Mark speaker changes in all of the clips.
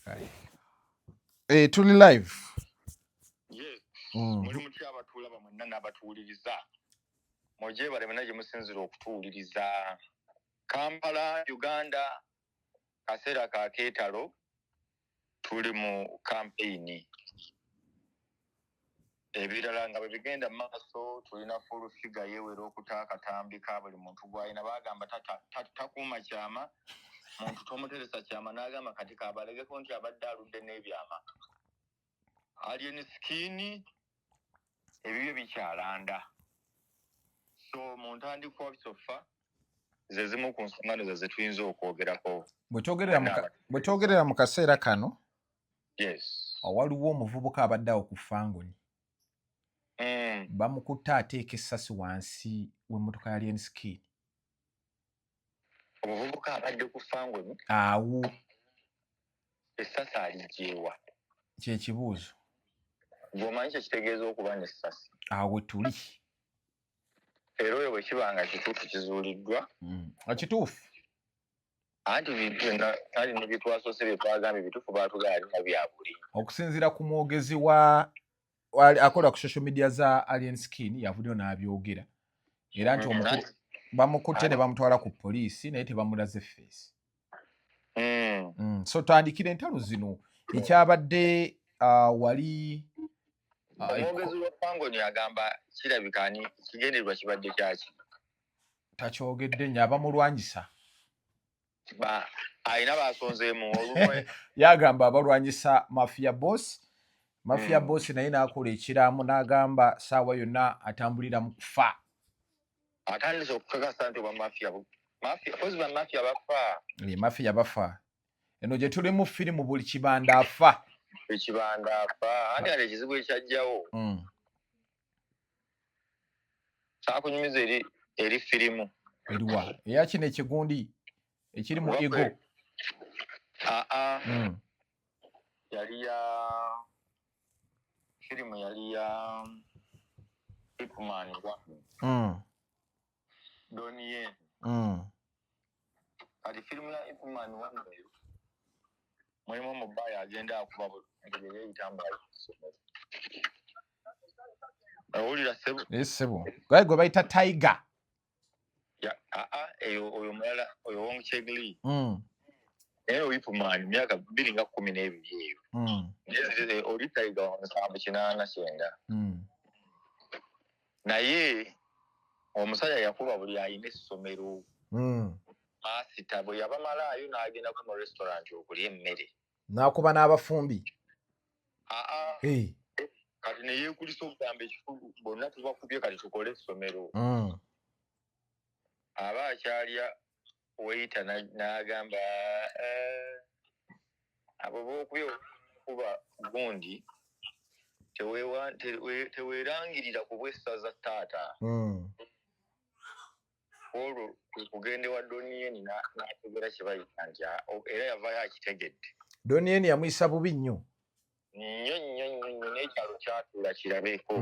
Speaker 1: Kale. Tuli live.
Speaker 2: Yes. Muli mutya abatulaba mwenna n'abatuwuliriza? Mwegyebale mwenna gye musinzira okutuwuliriza. Kampala, Uganda, kaseera ka keetalo, tuli mu kampeyini. Ebirala nga bwe bigenda mu maaso, tulina full figure yeewera okuta akatambi ka buli muntu gw'alina. Baagamba takuuma kyama, muntu tomuteresa kyama, n'agamba kati kabalegeko nti abadde aludde n'ebyama. Alien Skin ebibyo bikyalanda. So mu ntandikwa so far ze zimu ku nsonga ezo ze tuyinza okwogerako.
Speaker 1: Bwe twogerera mu kaseera kano, waliwo omuvubuka abadde awo ku Fangoni. Bamukutte ateeka essasi wansi w'emmotoka ya Alien Skin.
Speaker 2: Omuvubuka abadde ku Fangoni?
Speaker 1: Awo.
Speaker 2: Essasi aliggyewa?
Speaker 1: Kyekibuuzo.
Speaker 2: Bw'omanyi kye kitegeeza okuba n'essasi?
Speaker 1: Awo we tuli.
Speaker 2: Era oyo bwe kiba nga kituufu kizuuliddwa.
Speaker 1: Kituufu.
Speaker 2: Anti byonna ali ne bye twasoose bye twagambye bituufu, baatugamba alina bya buli.
Speaker 1: Okusinziira ku mwogezi wa akola ku social media za Alien Skin, yavuddeyo n'abyogera era nti bamukutte ne bamutwala ku poliisi, naye tebamulaze face. So tandikira entalo zino ekyabadde wali
Speaker 2: Omwogezi wa Fangoni agamba kirabika ani kigendererwa kibadde kyaki?
Speaker 1: Takyogedde nnyo, abamulwanyisa.
Speaker 2: Alina basonzeemu olumwe.
Speaker 1: Yagamba abalwanyisa Mafia Boss, Mafia Boss naye n'akola ekiraamo n'agamba saawa yonna atambulira mu kufa.
Speaker 2: Atandise okukakasa nti oba mafia mafia kozi bamafia bafa.
Speaker 1: Mafia bafa. Eno gye tulimu firimu, buli kibanda afa.
Speaker 2: Ekibanda afa, anti ati ekizibu ekyajjawo, saakunyumiza eri firimu.
Speaker 1: Eriwa? Eya kino ekigundi ekiri mu ego?
Speaker 2: Aa. Yali ya firimu, yali ya Ip Man one. Donnie Yen. Kati firimu ya Ip Man one eyo mulimu omubayi agenda akuba buli yeeyita mbu ali ku ssomero. Owulira, ssebo?
Speaker 1: Eh, ssebo, gaye gwe bayita Tiger.
Speaker 2: Aa, eyo oyo mulala, oyo Wong Cheng Li. Naye oyo Ip Man myaka 2012 eyo. Naye oli Tiger wa 70 89. Naye omusajja yakuba buli alina essomero. Maasita bwe yabamalaayo n'agendako mu restaurant okulya emmere.
Speaker 1: N'akuba n'abafumbi.
Speaker 2: Aa.
Speaker 1: Hey.
Speaker 2: Kati ne yeekulisa okugamba ekikulu bonna tubakubye, kati tukole essomero. Aba akyalya, waiter n'agamba, "Eh, abo bookubye kuba gundi teweerangirira ku bwessaza taata." Olwo kwe kugenda ewa Donnie Yen n'ategera kye bayita nti era yavaayo akitegedde.
Speaker 1: Donnie Yen yamuyisa bubi nnyo.
Speaker 2: Nnyo nnyo nnyo nnyo, n'ekyalo kyatuula kirabeko.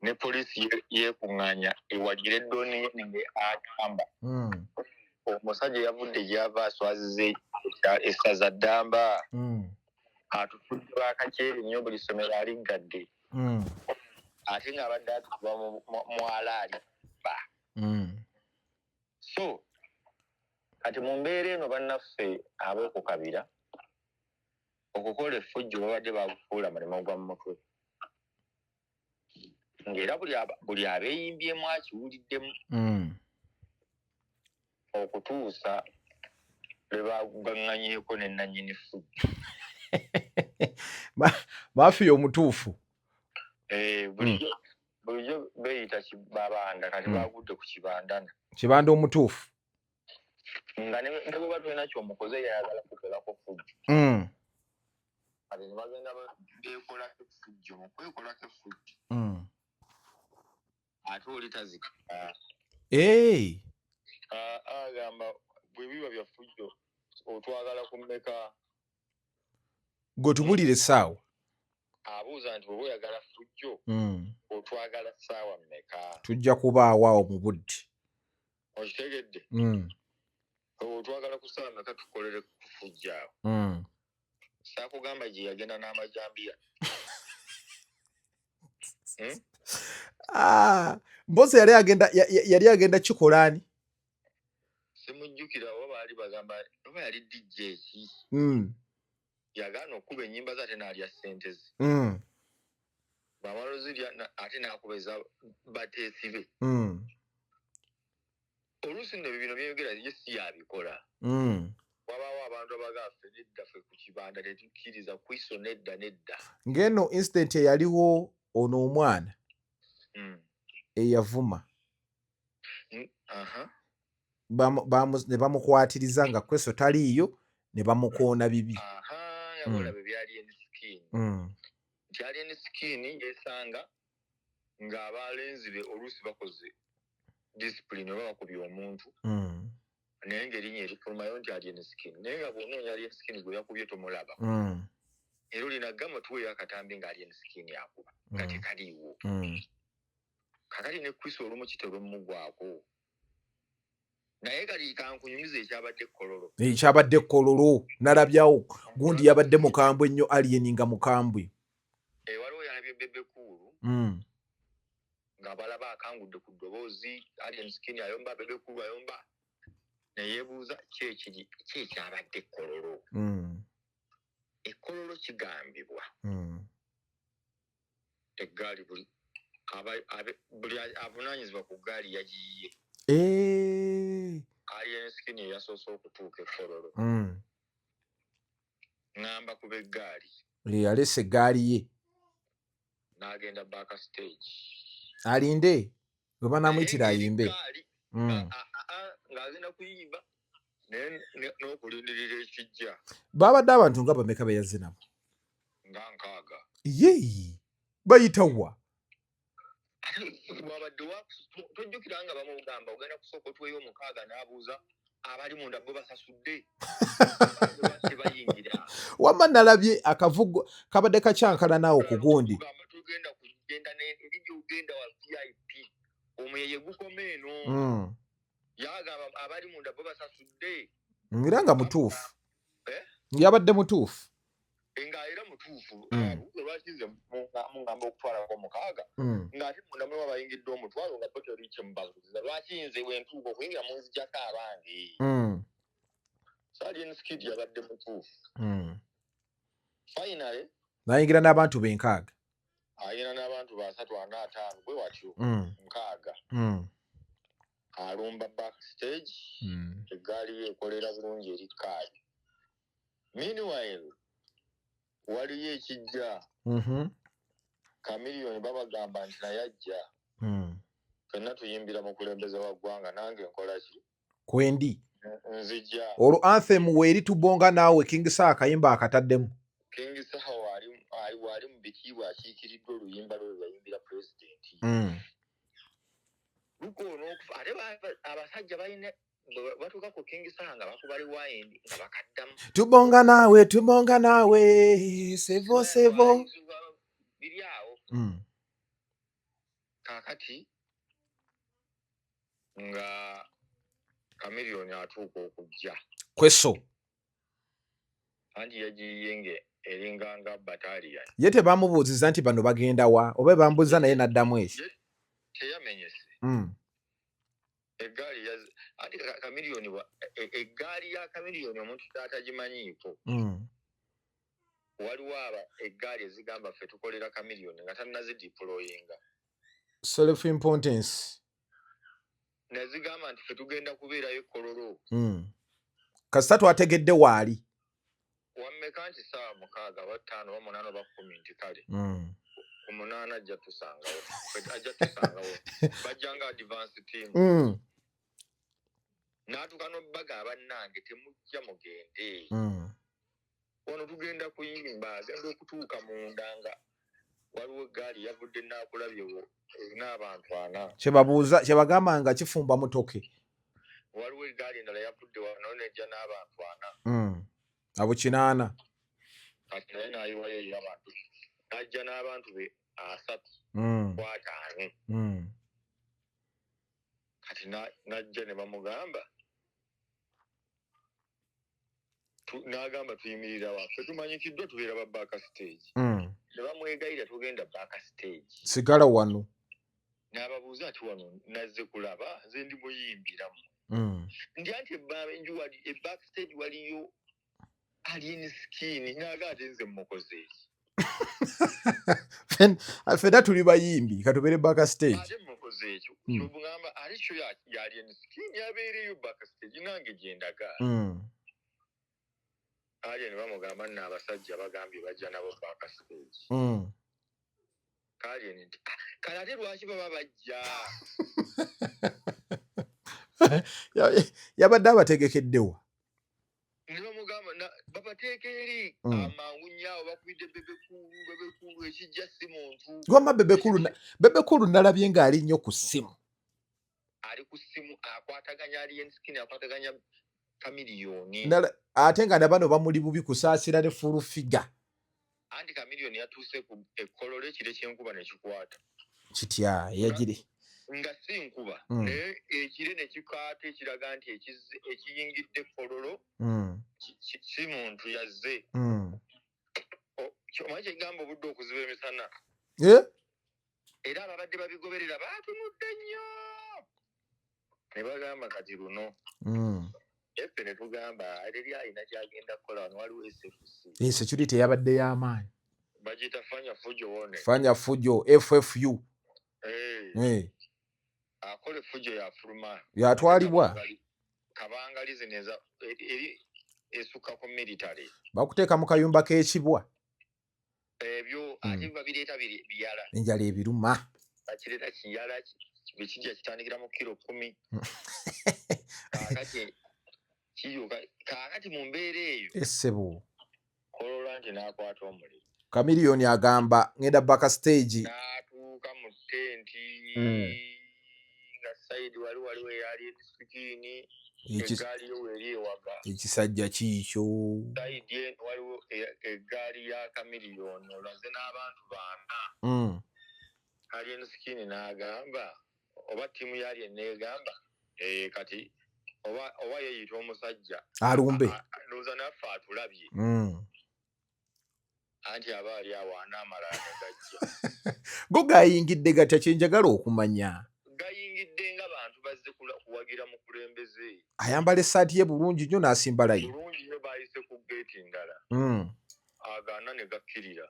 Speaker 2: Ne poliisi yeekuŋŋaanya ewagire Donnie Yen nge agamba omusajja yavudde gy'ava aswaziza essaza ddamba. Atufudde bakakyere nnyo, buli ssomero aliggadde. Ate ng'abadde atukuba mwalaali ba. So kati mu mbeera eno, bannaffe ab'okukabira okukola effujjo babadde bagufuula mulimu gwa mutwe, ng'era buli abeeyimbyemu akiwuliddemu okutuusa lwe bagugaŋŋanyeeko ne nannyini ffujjo.
Speaker 1: Mafiya omutuufu.
Speaker 2: Eh, bulijjo beeyita babanda, kati bagudde ku kibandana.
Speaker 1: Kibanda omutuufu.
Speaker 2: Nga ne bwe batulina kyomukoze, yayagala kukolako ffujjo. Kati ne bagenda beekolako effujjo, mu kwekolako effujjo ate oli tazika.
Speaker 1: Hey.
Speaker 2: Agamba bwe biba bya ffujjo otwagala ku mmeka?
Speaker 1: Gwe tubulire essaawa.
Speaker 2: Abuuza nti bw'oba oyagala ffujjo otwagala ssaawa mmeka?
Speaker 1: Tujja kubaawo awo mu budde.
Speaker 2: Okitegedde?
Speaker 1: Mm.
Speaker 2: Otwagala kusala meka tukolere kufujja awo. Saakugamba gye yagenda n'amajambiya.
Speaker 1: Ah, mpozi yali agenda yali agenda kikola ani?
Speaker 2: Simujjukira oba baali bagamba oba yali DJ ki. Yagaana okukuba ennyimba ze ate n'alya ssente ze. Bw'amala ozirya ate n'akuba eza bateesi be. Oluusi nno bino byeyogera ye si yabikola. Wabaawo abantu abagamba ffe nedda, ffe ku kibanda tetukkiriza kwiso, nedda nedda.
Speaker 1: Ng'eno incident eyaliwo ono omwana eyavuma ne bamukwatiriza nga Kweso taliiyo ne bamukoona bibi.
Speaker 2: Yabula bye byali Alien Skin. Nti Alien Skin yeesanga ng'abalenzi be oluusi bakoze discipline oba bakubye omuntu naye ng'erinnya erifulumayo nti Alien Skin, naye nga bw'onoonya Alien Skin gwe yakubye tomulaba. Era olina gamba tuweeyo akatambi nga Alien Skin akuba nga tekaliiwo. Kakati ne Chris olumu kitera omugwako, naye kati kankunyumiza ekyabadde Kololo.
Speaker 1: Ekyabadde Kololo nalabyawo gundi yabadde mukambwe nnyo, Alien nga mukambwe.
Speaker 2: Waliwo yalabye Bebe Cool nga balaba akangudde ku ddoboozi, Alien Skin ayomba, Bebe Cool ayomba, neyeebuuza ki ekiri ki ekyabadde Kololo. Ekololo kigambibwa eggaali buli buli avunaanyizibwa ku ggaali yagiyiye. Alien Skin eyasoose okutuuka Ekololo ŋŋamba kuba eggaali.
Speaker 1: Yalese eggaali ye.
Speaker 2: N'agenda back stage.
Speaker 1: Alinde bwe banaamuyitira ayimbe.
Speaker 2: Ng'agenda kuyimba naye n'okulindirira ekijja.
Speaker 1: Babadde abantu nga bameka be yazze nabo?
Speaker 2: Nga 60.
Speaker 1: Yeeyi, bayitawa?
Speaker 2: Wabadde tojjukira nga bamugamba ogenda kusooka otuweyo 60, n'abuuza abali munda bo basasudde tebayingira.
Speaker 1: Wamma nalabye akavugo kabadde kakyankala naawo ku gundi.
Speaker 2: Tugamba tugenda kugenda eri gyogenda wa VIP, omuyeye gukoma eno. Yagamba abali munda bo basasudde.
Speaker 1: Era nga mutuufu.
Speaker 2: Eh?
Speaker 1: Yabadde mutuufu.
Speaker 2: Nga era mutuufu. Lwaki nze mungamba okutwalako 60 ng'ate munda mulimu abayingidde 500 nga bo teri kyemubabuuza? Lwaki nze bwe ntuuka okuyingira munzijako abange? So Alien Skin yabadde mutuufu. Finally
Speaker 1: nayingira n'abantu be 60.
Speaker 2: Ayina n'abantu 3, 4, 5, bwe watyo. 60. Alumba backstage. Eggaali ye ekolera bulungi eri kaali. Meanwhile waliyo ekijja. Chameleone babagamba nti naye ajja. Ffenna tuyimbira mukulembeze wa ggwanga, nange nkola ki?
Speaker 1: Kwendi.
Speaker 2: Nzija.
Speaker 1: Olwo anthem weeri tubonga naawe King Saha akayimba akataddemu.
Speaker 2: King Saha waali mu bitiibwa, akiikiriddwa oluyimba lwe lwe yayimbira pulezidenti. Lukoona okufa ate abasajja balina bwe batuuka ku King Saha nga bakuba rewind nga bakaddamu.
Speaker 1: Tubonga naawe, tubonga naawe, sevo sevo.
Speaker 2: Biri awo. Kaakati nga Chameleone atuuka okujja.
Speaker 1: Kweso.
Speaker 2: Anti yagiyiye nge eringanga battalion.
Speaker 1: Ye tebamubuuziza nti bano bagenda wa, oba bambuuza naye n'addamu ekyo?
Speaker 2: Teyamenyese. Eggaali anti Chameleone eggaali ya Chameleone omuntu taatagimanyiiko. Waliwo aba eggaali ezigamba ffe tukolera Chameleone nga tannazideployinga.
Speaker 1: Self importance.
Speaker 2: Nezigamba nti ffe tugenda kubeerayo Ekololo.
Speaker 1: Kasita twategedde waali.
Speaker 2: Wammeka? Nti ssaawa 6 oba 5 oba 8 oba 10. Nti kale, ku 8 ajja tusangawo. Ffe ajja tusangawo, bajja nga advance team. N'atuuka n'obbaga, bannange temujja, mugende. Wano tugenda kuyimba. Agenda okutuuka munda nga waliwo eggaali yavudde naakulabyewo erina abantu 40.
Speaker 1: Kyebabuuza, kyebagamba nga kifumba mutoke.
Speaker 2: Waliwo eggaali endala yavudde wano nejja n'abantu 40.
Speaker 1: Abo 80.
Speaker 2: Kati naye n'ayiwayo eri abantu, n'ajja n'abantu be 30 ku 50. Kati n'ajja ne bamugamba N'agamba tuyimirira wa? Ffe tumanyikiddwa tubeera ba back stage. Ne bamwegayirira, tugenda back stage.
Speaker 1: Sigala wano.
Speaker 2: N'ababuuza ati, wano nazze kulaba, nze ndi muyimbiramu. Ndi anti enju wali e back stage waliyo Alien Skin. N'aga ate nze mukoze eki?
Speaker 1: Ffenna tuli bayimbi, katubeere back stage.
Speaker 2: Ate mukoze ekyo. Kyobugamba ate kyo ya Alien Skin yabeereyo back stage, nange gyendaga. Alien bamugamba nno abasajja bagambye bajja nabo back stage. Alien nti, "Ah, kale ate lwaki baba bajja?"
Speaker 1: Yabadde abategekeddewa?
Speaker 2: Ne bamugamba babateeka eri. Amangu nnyo awo bakubidde Bebe Cool. Bebe Cool ekijja si muntu.
Speaker 1: Wamma Bebe Cool Bebe Cool nalabye ng'ali nnyo ku ssimu.
Speaker 2: Ali ku ssimu akwataganya Alien Skin, akwataganya Chameleone.
Speaker 1: Ate nga nabano bamuli bubi kusaasira ne Full Figure.
Speaker 2: Anti Chameleone yatuuse ku ekkololo, ekiro ekyenkuba nekikwata.
Speaker 1: Kitya eyagire?
Speaker 2: Nga si nkuba, naye ekire nekikaata ekiraga nti ekiyingidde ekkololo si muntu yazze. Omanyi kyegamba obudde okuziba emisana?
Speaker 1: Eh?
Speaker 2: Era ababadde babigoberera baatunudde nnyo ne bagamba kati luno. Effe ne tugamba eri alina kyagenda kukola wano, waliwo SFC.
Speaker 1: Security yabadde y'amaanyi.
Speaker 2: Bagiyita fanya fujo wone.
Speaker 1: Fanya fujo, FFU.
Speaker 2: Eh, akola effujo yafuluma.
Speaker 1: Yatwalibwa.
Speaker 2: Kabangali zino eri esukka ku military.
Speaker 1: Bakuteeka mu kayumba k'ekibwa.
Speaker 2: Ebyo ate babireeta biri biyala.
Speaker 1: Enjala ebiruma.
Speaker 2: Bakireeta kiyala, bwekijja kitandikira mu kiro 10. Kaakati kiyuka kaakati mu mbeera eyo.
Speaker 1: Essebo.
Speaker 2: Kolola nti n'akwata omuliro.
Speaker 1: Chameleone agamba ngenda back stage.
Speaker 2: N'atuuka mu tenti nga side wali waliwo eyali Skin. Eggaali yo weeri ewaga.
Speaker 1: Ekisajja kiikyo.
Speaker 2: Side eno waliwo eggaali ya Chameleone olaze n'abantu bana. Alien Skin n'agamba oba ttiimu ya Alien n'egamba, "Eh, kati oba yeeyita omusajja
Speaker 1: alumbe.
Speaker 2: Ndowooza naffe atulabye." Anti aba ali awo ana amalala ne gajja.
Speaker 1: Go gayingidde gatya? Kyenjagala okumanya.
Speaker 2: Gayingidde nga bantu bazze kuwagira mukulembeze.
Speaker 1: Ayambala essaati ye bulungi nnyo n'asimba layini.
Speaker 2: Bulungi nnyo, bayise ku geeti ndala. Agaana ne gakkirira.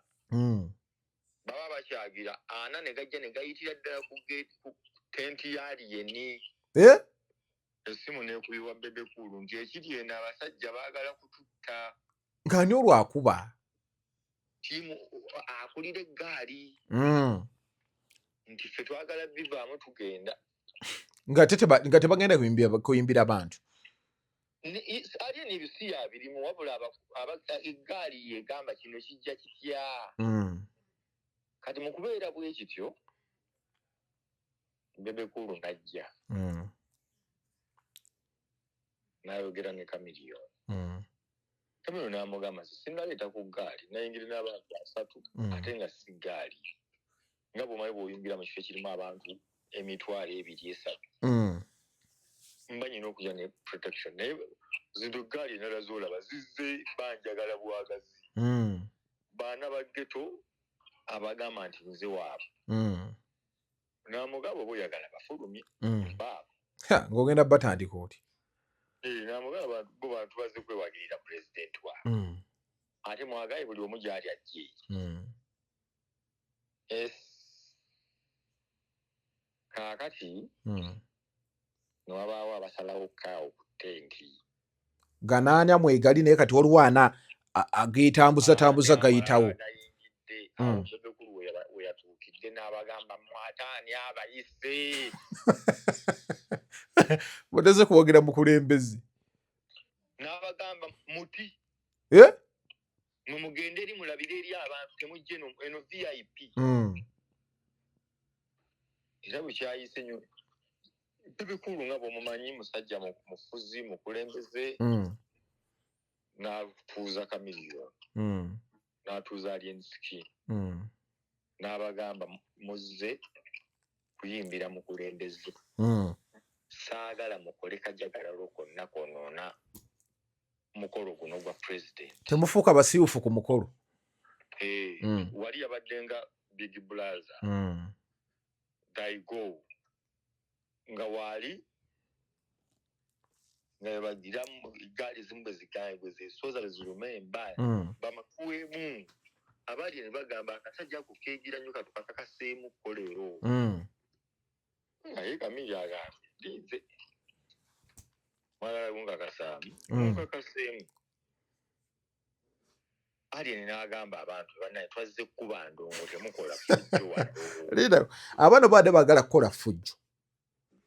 Speaker 2: Baba bakyagira ana ne gajja ne gayitira ddala ku geeti, ku tenti ya Alien.
Speaker 1: Eh?
Speaker 2: Essimu n'ekubibwa Bebe Cool nti ekiri eno abasajja baagala kututta.
Speaker 1: Ng'ani olwakuba?
Speaker 2: Ttiimu akulira eggaali. Nti ffe twagala bivaamu tugenda.
Speaker 1: Nga tebagenda kuyimbira bantu.
Speaker 2: Alien ebisi yabirimu, wabula eggaali yegamba kino kijja kitya. Kati mu kubeera bwe kityo, Bebe Cool n'ajja n'ayogera ne Chameleone. Chameleone n'amugamba nti sinnaleeta ku ggaali, nayingira n'abantu 3 ate nga si ggaali. Nga bw'omanyi bw'oyingira mu kifo ekirimu abantu 20,000, 30,000, mba nyina okujja ne protection, naye zino eggaali endala z'olaba zizze banjagala bwagazi. Baana ba ghetto abagamba nti nze waabwe. N'amugamba oba oyagala bafulumye baabo.
Speaker 1: Ha, ng'ogenda batandika oti?
Speaker 2: Eh, n'amugamba bo bantu bazze kwewagirira pulezidenti waabwe. Ate mwagaye buli omu gy'ali ajje. Es kaakati ne wabaawo abasalawo kaawo ku tenti.
Speaker 1: Ganaanya mwegali, naye kati waliwo ana ageetambuza tambuza gayitawo.
Speaker 2: Gayingidde awo Bebe Cool we yatuukidde n'abagamba mwataani abayise.
Speaker 1: Muteze kuwagira mukulembeze.
Speaker 2: N'abagamba muti
Speaker 1: Eh?
Speaker 2: mwe mugende eri mulabire eri abantu, temujja eno, eno VIP. Era bwe kyayise nnyo, Bebe Cool nga bw'omumanyi musajja mufuzi mukulembeze, n'atuuza Chameleone, n'atuuza Alien Skin, n'abagamba muzze kuyimbira mukulembeze. Saagala mukole kajagalalo konna konoona. mukolo guno gwa president.
Speaker 1: Temufuuka basiiwufu ku mukolo.
Speaker 2: Wali yabadde nga big brother Daigo nga waali nga webagira gaali ezimu bwe zigaye bwe zesoza bwe ziruma emba bamakuweemu abali ne bagamba akasajja ako keegira nnyo katukakakaseemu ko leero. Naye Kamiri agambye ndinze mwagala gunkakasaamu munkakaseemu. Alien n'agamba abantu bannaye twazze kukuba ndongo, temukola fujjo wano.
Speaker 1: Linda, abaana baadde baagala kukola fujjo.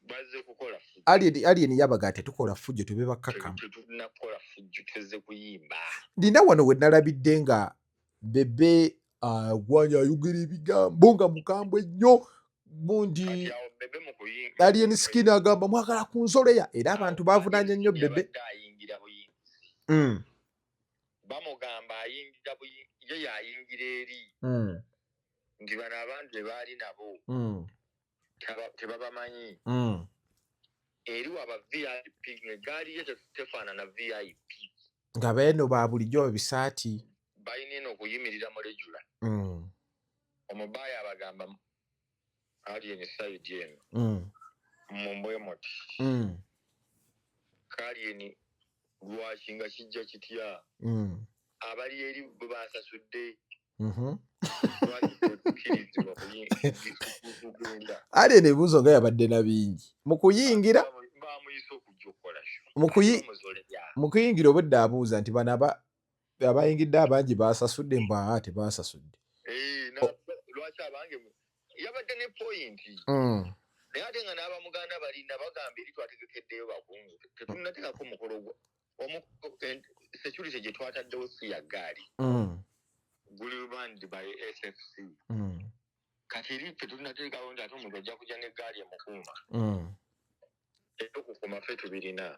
Speaker 2: Bazze kukola fujjo.
Speaker 1: Alien yabaga tetukola fujjo, tube bakkakkamu.
Speaker 2: Tetulina kukola fujjo, tuzze kuyimba.
Speaker 1: Nina wano we nalabidde nga Bebe agwanya ayogera ebigambo nga mukambwe nnyo bundi.
Speaker 2: Kati awo Bebe mu kuyingira
Speaker 1: Alien Skin agamba mwagala kunzoleya, era abantu bavunaanye nnyo Bebe.
Speaker 2: Yabadde ayingira buyingizi. Bamugamba ayingira ye yayingira eri. Nti bano abantu be baali nabo tebabamanyi. Eri waba VIP, ng'eggaali ye tefaanana VIP.
Speaker 1: Nga beeno ba bulijjo babisaati.
Speaker 2: Balina eno okuyimirira mu regular. Omubaaya abagamba Alien side eno. Mumbwe muti. Alien lwaki nga kijja kitya? Abali eri bwe basasudde. Lwaki tekkirizibwa kugenda?
Speaker 1: Alien ebibuuzo nga yabadde na bingi. Mu kuyingira
Speaker 2: Bamuyise okujja okukola show. Bamuzoleya.
Speaker 1: Mu kuyingira obwedda abuuza nti bano abayingidde abangi basasudde, mbu aa tebasasudde.
Speaker 2: Lwaki abange yabadde ne point. Naye ate nga n'abamuganda balina bagamba eri twategekeddeyo bakungu. Tetunnateekako mukolo gwa security gye twataddewo si ya ggaali. Guli banned by SFC. Kati eri ffe tulinateekawo nti ate omuntu ajja kujja n'eggaali emukuuma. Ebyokukuuma ffe tubirina.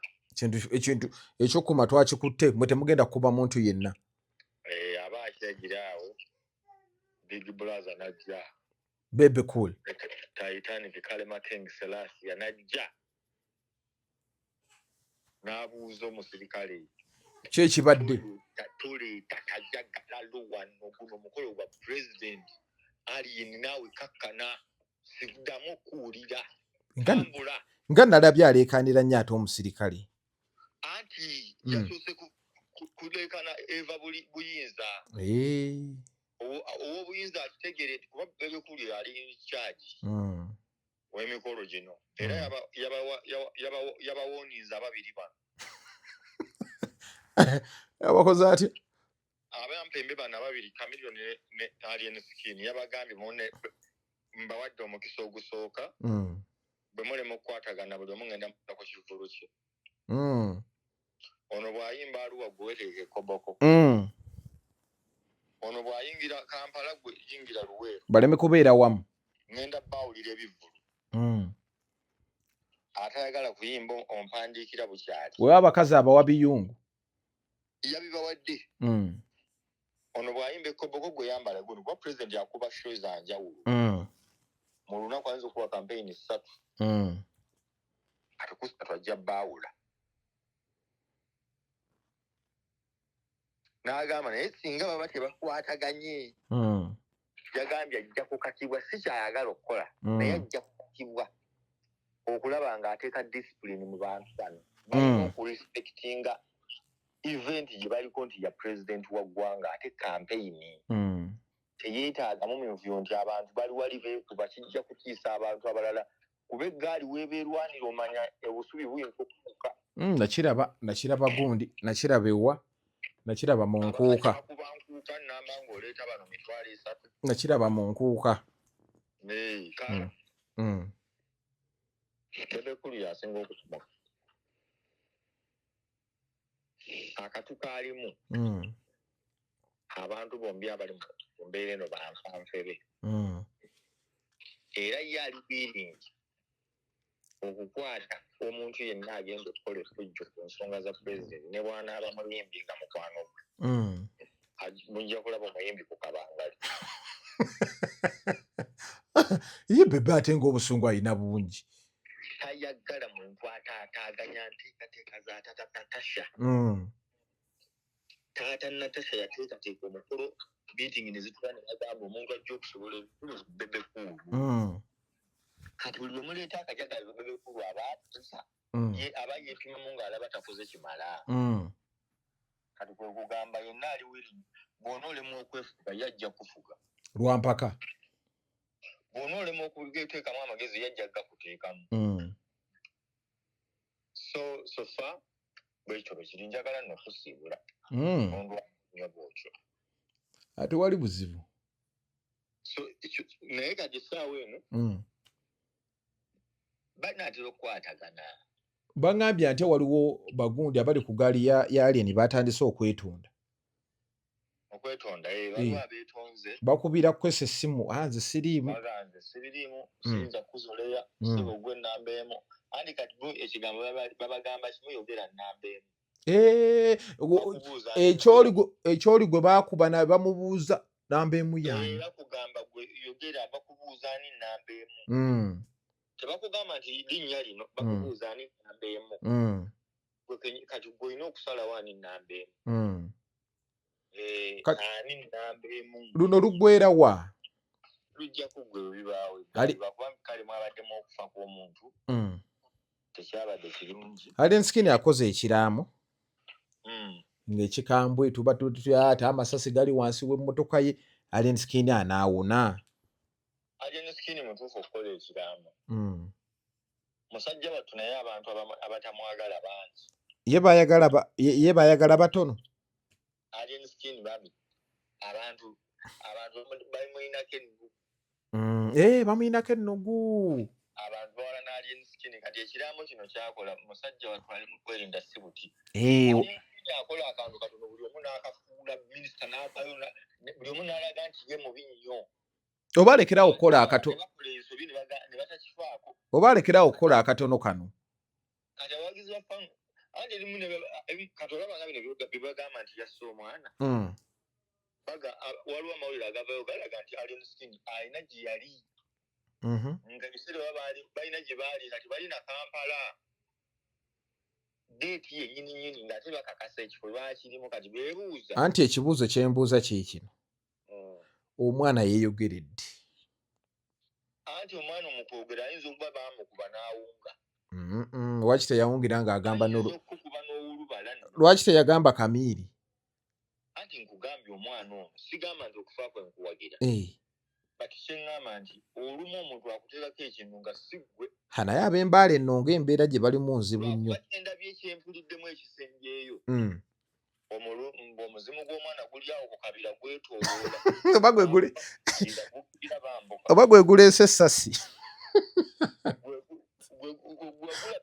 Speaker 1: Ekintu ekyokukuuma twakikutte, mwe temugenda kukuba muntu yenna.
Speaker 2: Aba akyagira awo Big Brother n'ajja.
Speaker 1: Bebe Cool.
Speaker 2: Titanic Kalema King Selassie n'ajja. N'abuuza omusirikale.
Speaker 1: Ki ekibadde?
Speaker 2: Tuleeta kajagalalo wano, guno omukolo gwa president. Alien naawe kakkana, siddamu okuwulira. Tambula.
Speaker 1: Nga nalabye aleekaanira nnyo ate omusirikale.
Speaker 2: Anti yasoose kuleekaana eva buyinza. Ow'obuyinza akitegeere nti kuba Bebe Cool ali in charge w'emikolo gino. Era yabawoninza ababiri bano.
Speaker 1: Abakoze atya?
Speaker 2: Abampembe bano ababiri, Chameleone ne Alien Skin, yabagambye mune mbawadde omukisa ogusooka. Bwe mulema okukwatagana buli omu ngenda ku kivvulu kye. Ono bw'ayimba Arua gwe weetegeke Koboko. Ono bw'ayingira Kampala gwe yingira Luweero.
Speaker 1: Baleme kubeera wamu.
Speaker 2: Ngenda baawulira ebivvulu. Atayagala kuyimba ompandiikira bukyali.
Speaker 1: Wewe abakazi abawa biyungu.
Speaker 2: Yabibawadde. Ono bw'ayimba Ekoboko gwe yambala guno kuba president akuba show za njawulo. Mu lunaku ayinza okuba campaign 3. Ate ku ssatu ajja baawula. N'agamba naye singa baba tebakwataganye. Yagambye ajja kukakibwa, si ky'ayagala okukola. Naye ajja kukakibwa okulaba ng'ateeka discipline mu bantu bano. Balina okurespectinga event gye baliko nti ya president wa ggwanga ate campaign. Teyeetaagamu mivuyo nti abantu bali wali beekuba, kijja kutiisa abantu abalala. Kuba eggaali weebeerwanira omanya obusubi buyinza okutuuka.
Speaker 1: Nakiraba gundi, nakiraba ewa, nakiraba mu nkuuka.
Speaker 2: Bakuba nkuuka nnamba ng'oleeta bano 30,000.
Speaker 1: Nakiraba mu nkuuka.
Speaker 2: Bebe Cool y'asinga okusoma. Akatu kaalimu. Abantu bombi abali mu mbeera eno banfanfebe. Era ye ali willing okukwata omuntu yenna agenda okukola effujjo ku nsonga za president ne bw'anaaba muyimbi nga mukwano gwe. Mujja kulaba omuyimbi ku kabangali.
Speaker 1: Ye Bebe ate ng'obusungu alina bungi.
Speaker 2: Tayagala muntu ataataaganya nteekateeka za tata Natasha. Taata Natasha yateekateeka omukolo, meeting ne zitula ne bagamba omuntu ajja okusobola ebikulu Bebe Cool. Kati buli lwe muleeta akajagalo, Bebe Cool aba atusa ye aba yeepimamu ng'alaba takoze kimala. Kati kwe kugamba yenna ali willing, bw'ona olemwa okwefuga, ye ajja kufuga.
Speaker 1: Lwampaka.
Speaker 2: Bw'ona olemwa okuteekamu amagezi, ye ajja gakuteekamu. So far bwekityo bwe kiri. Njagala nno kusiibula ondwannyo bwotyo.
Speaker 1: Ate wali buzibu.
Speaker 2: So naye kati essaawa eno banaatera okukwatagana.
Speaker 1: Baŋŋambye nti waliwo bagundi abali ku gaali ya Alien batandise okwetonda.
Speaker 2: Okwetonda, eh, waliwo abeetonze.
Speaker 1: Bakubira kwesa essimu, ah, nze siriimu.
Speaker 2: Baga nze sibiriimu, siyinza kuzoleya. Siba ogwe ennamba emu, anti kati bo ekigambo babagamba kimu, yogera nnamba emu.
Speaker 1: Eh,
Speaker 2: Bakubuuza
Speaker 1: ekyoli gwe baakuba na bamubuuza namba emu yange.
Speaker 2: Era kugamba gwe yogera, bakubuuza ani nnamba emu. Tebakugamba nti linnya lino, bakubuuza ani nnamba emu. Kati gwe olina okusalawo ani nnamba emu. Eh, ani nnamba emu.
Speaker 1: Luno luggwera wa?
Speaker 2: Lujja kuggwa ebyo bibaawo. Lwakuba kale mwabaddemu okufa kw'omuntu, tekyabadde kirungi.
Speaker 1: Alien Skin akoze ekiraamo ng'ekikambwe, tuba ate amasasi gali wansi w'emmotoka ye. Alien Skin anaawona?
Speaker 2: Alien Skin mutuufu okukola ekiraamo. Musajja wattu, naye abantu abatamwagala bangi.
Speaker 1: Ye bayagala batono.
Speaker 2: Alien Skin bambi, abantu bamuyinako ennugu.
Speaker 1: Eh, bamuyinako ennugu.
Speaker 2: Abantu bawala ne Alien Skin. Kati ekiraamo kino kyakola, musajja wattu ali mu kwerinda si buti.
Speaker 1: Eh,
Speaker 2: Alien Skin akola akantu katono, buli omu n'akafuula minisita n'avayo, buli omu n'alaga nti ye mubi nnyo.
Speaker 1: Oba alekerawo okukola akato
Speaker 2: Ne bakola ensobi ne batakifaako.
Speaker 1: Oba alekerawo okukola akatono kano.
Speaker 2: Kati abawagizi ba Fang anti erimu kati olaba nga bino bye bagamba nti yasse omwana. Baga waliwo amawulire agavayo galaga nti Alien Skin alina gye yali nga ebiseera baba balina gye baali, kati balina Kampala date yennyini nyini, ng'ate bakakasa ekifo bakirimu. Kati beebuuza.
Speaker 1: Anti ekibuuzo kyembuuza kiikino. Omwana yeeyogeredde.
Speaker 2: Anti omwana omukwogera ayinza okuba baamukuba n'awunga.
Speaker 1: Lwaki teyawungira ng'agamba
Speaker 2: Ayinza okukuba n'owulubala nno.
Speaker 1: Lwaki teyagamba Kamiiri?
Speaker 2: Anti nkugambye, omwana ono sigamba nti okufa kwe nkuwagira, but kyeŋŋamba nti olumu omuntu akuteekako ekintu nga si ggwe.
Speaker 1: Ha, naye ab'embaala enno ng'embeera gye balimu nzibu nnyo.
Speaker 2: Lwakuba kyendabye, ekyempuliddemu ekisembeeyo, omuzimu gw'omwana guli awo ku kabira gwetooloola.
Speaker 1: Oba gwe guli
Speaker 2: Nga gukkira bambuka.
Speaker 1: Oba gwe guleese essasi.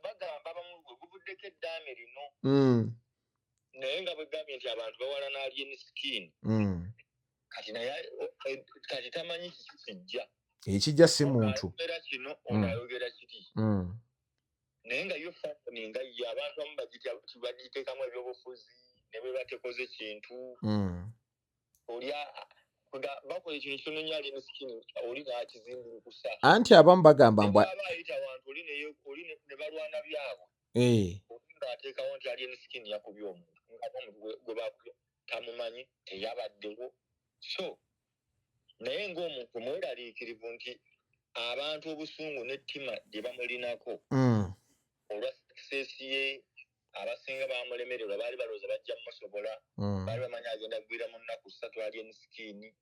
Speaker 2: Bagamba abamu gwe guvuddeko eddaame lino. Naye nga bwegambye nti abantu bawala n'Alien Skin, kati naye kati tamanyi kiki kijja.
Speaker 1: Ekijja si muntu.
Speaker 2: Ayogera kino, ono ayogera kiri, naye nga yo fashion nga ye abantu abamu bagiteekamu ebyobufuzi ne bwe batekoze kintu. Oli nga bakola ekintu kitono nnyo, Alien Skin oli n'akizimbulukusa.
Speaker 1: Anti abamu bagamba mbwa
Speaker 2: Bwaba ayita wantu oli oli ne balwana byabwe, oli ng'ateekawo nti Alien Skin yakubye omuntu, nga omuntu gwe bakubye tamumanyi, teyabaddewo. So naye ng'omuntu mweraliikirivu nti abantu obusungu n'ettima lye bamulinako olwa success ye, abasinga bamulemererwa, baali balowooza bajja musobola. Baali bamanyi agenda kugwira mu nnaku 3 Alien Skin,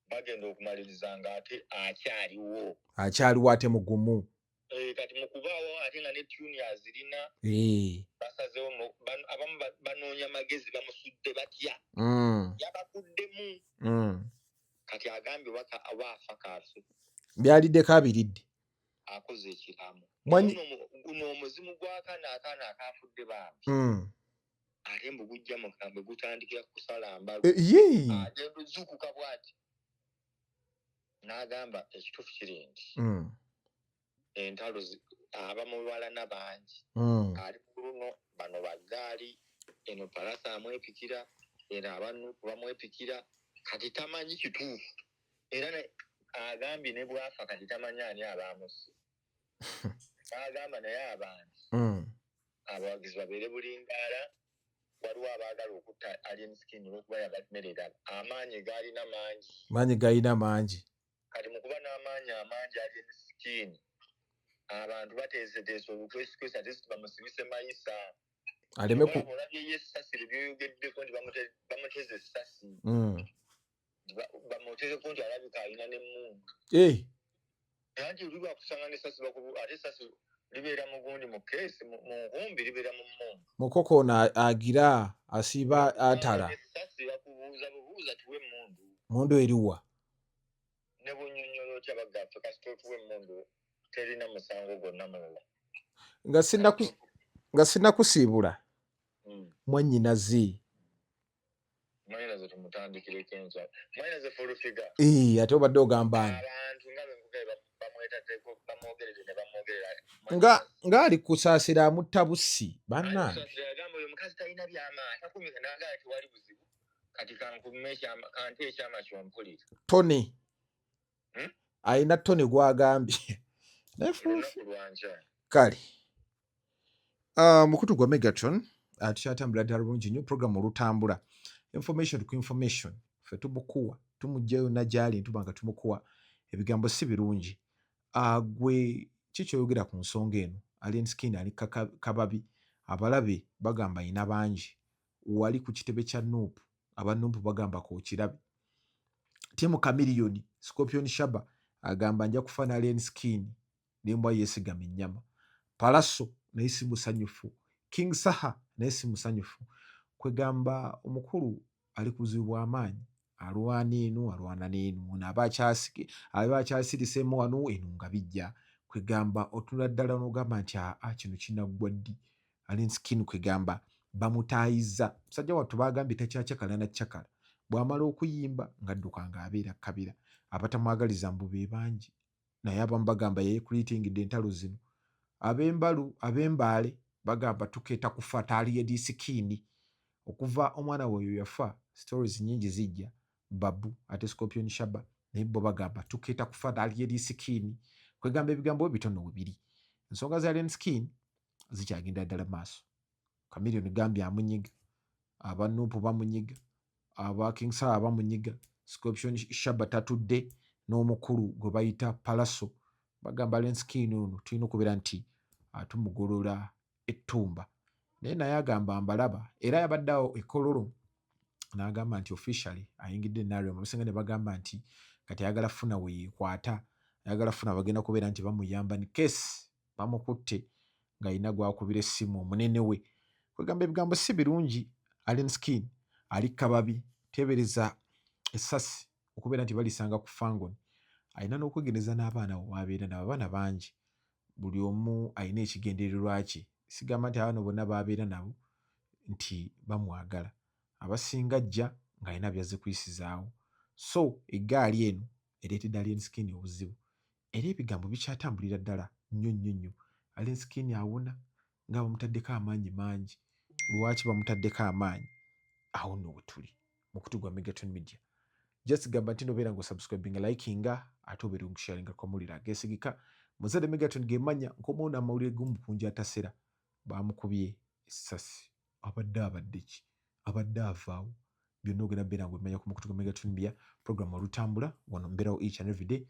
Speaker 2: bagenda okumaliriza ng'ate akyaliwo.
Speaker 1: Akyaliwo ate mugumu.
Speaker 2: Eh, kati mu kubaawo ate nga ne tune azirina, basazeewo abamu banoonya magezi bamusudde batya. Yabakuddemu. Kati agambye oba afa kaafe.
Speaker 1: Byaliddeko abiridde.
Speaker 2: Akoze ekiraamo. Guno omuzimu gw'akaana, akaana akafudde bambi, ate mbu gujja mukambwe, gutandikira kusala mbalu.
Speaker 1: Eh, yee.
Speaker 2: Agenda ozuukuka bw'ati n'agamba ekituufu kiri nti entalo abamubalana bangi. Ali ku luno bano bagaali eno Palasa amwepikira, eno abanuku bamwepikira, kati tamanyi kituufu. Era agambye ne bwafa kati tamanyi ani abamusse. Agamba naye abantu abawagizi babeere bulindaala. Waliwo abaagala okutta Alien Skin olwokuba yabamerera. Amaanyi gaalina mangi.
Speaker 1: Maanyi galina mangi.
Speaker 2: Kati mu kuba n'amaanyi amangi Alien Skin, abantu bateeseteese olukwesikwesi ate bamusibise mayisa.
Speaker 1: Aleme ku
Speaker 2: Olabye ye essasi lye byoyogeddeko nti bamuteze essasi. Bamutezeko nti alabika alina n'emmundu. Anti oli lwakusanga n'essasi ate essasi libeera mu gundi, mu keesi, mu nkumbi, libeera mu mmundu.
Speaker 1: Mukoko ono agira asiiba atala.
Speaker 2: Essasi bakubuuza bubuuza, tuwe emmundu.
Speaker 1: Mundu eriwa?
Speaker 2: Ne bunyonnyola otya bagaffe, kasita otuwa emmundu, terina musango gwonna mulala.
Speaker 1: Nga sinnakusiibula, mwannyinaze.
Speaker 2: Mwanyinaze tumutandikireko enkya, mwanyinaze Full Figure.
Speaker 1: Ate obadde ogamba ani?
Speaker 2: Abantu nga benkugaye bamwetaddeko, bamwogerere ne bamwogerera.
Speaker 1: Nga ng'ali kusaasira amutta bussi bannange.
Speaker 2: Yagamba oyo omukazi talina byama, takumika, nagala tewali buzibu, kati kankume ekyama, kante ekyama kyompulira.
Speaker 1: Tony.
Speaker 2: Hmm?
Speaker 1: Alina Tony gwagambye naye
Speaker 2: Olunaku lwankya.
Speaker 1: Kale, mukutu gwa Megatron, tukyatambula ddala bulungi nnyo. Program olutambula, information ku information, ffe tumukuwa, tumugjayo yonna gyali, ntuba nga tumukuwa. Ebigambo si birungi. Gwe ki kyoyogera ku nsonga eno? Alien Skin ali kababi, abalabe bagamba ayina bangi. Wali ku kitebe kya NUP, aba NUP bagamba kookirabe. Team Chameleone, Scorpion Shaba agamba nja kufa na Alien Skin nembwa yeesigama ennyama. Palaso naye si musanyufu. King Saha naye si musanyufu. Kwegamba omukulu ali ku buzibu bw'amaanyi, alwana eno, alwana n'eno, ono aba akyasiriseemu wano eno nga bijja. Kwegamba otunula ddala n'ogamba nti aa, kino kinaggwa ddi? Alien Skin kwegamba bamutaayiza. Musajja wattu bagambye takyakyakala na cakala, bw'amala okuyimba ng'adduka ng'abeera kabira. Abatamwagaliza mbu be bangi, naye abamu bagamba yeecreatingidde entalo zino. Ab'embalu, ab'embaale bagamba tukeeta kufa Alien Skin. Okuva omwana we oyo yafa, stories nyingi zijja babu. Ate Scorpion Shaba naye bo bagamba tukeeta kufa Alien Skin. Kwegamba ebigambo bitono we biri, ensonga za Alien Skin zikyagenda ddala maaso. Chameleone gambye amunyiga, aba NUP bamunyiga, aba King Saha bamunyiga, Scorpion Shaba tatudde, n'omukulu gwe bayita Palaso. Bagamba Alien Skin ono tulina okubeera nti tumugolola ettumba, naye agamba mbalaba. Era yabadde awo e Kololo n'agamba nti officially ayingidde NRM. Abasinga ne bagamba nti kati ayagala funa we yeekwata, ayagala funa bagenda kubeera nti bamuyamba ni case bamukutte ng'alina gwakubira essimu omunene we. Kwegamba ebigambo si birungi. Alien Skin ali kababi, teebereza essasi okubeera nti balisanga ku Fangone. Alina n'okwegendereza n'abaana we wabeera nabo, abaana bangi, buli omu alina ekigendererwa kye. Sigamba nti abaana bonna babeera nabo nti bamwagala, abasinga ajja ng'alina byazze kuyisizaawo. So eggaali eno ereetedde Alien Skin obuzibu, era ebigambo bikyatambulira ddala nnyo nnyo nnyo. Alien Skin awona nga bamutaddeko amaanyi mangi. Lwaki bamutaddeko amaanyi? Awo nno we tuli mukutu gwa Megaton Media. Just gamba nti nobeera nga osubscribinga, likinga, ate obeera okusharinga kwamulira ageesigika. Muzadde Megaton gemanya nkomawo n'amawulire g'omupunja atasera. Bamukubye essasi, abadde ki, abadde avaawo. Byonna ogenda beera nga obimanya ku mukutu gwa Megaton Media. Program olutambula wano mbeerawo each and every day.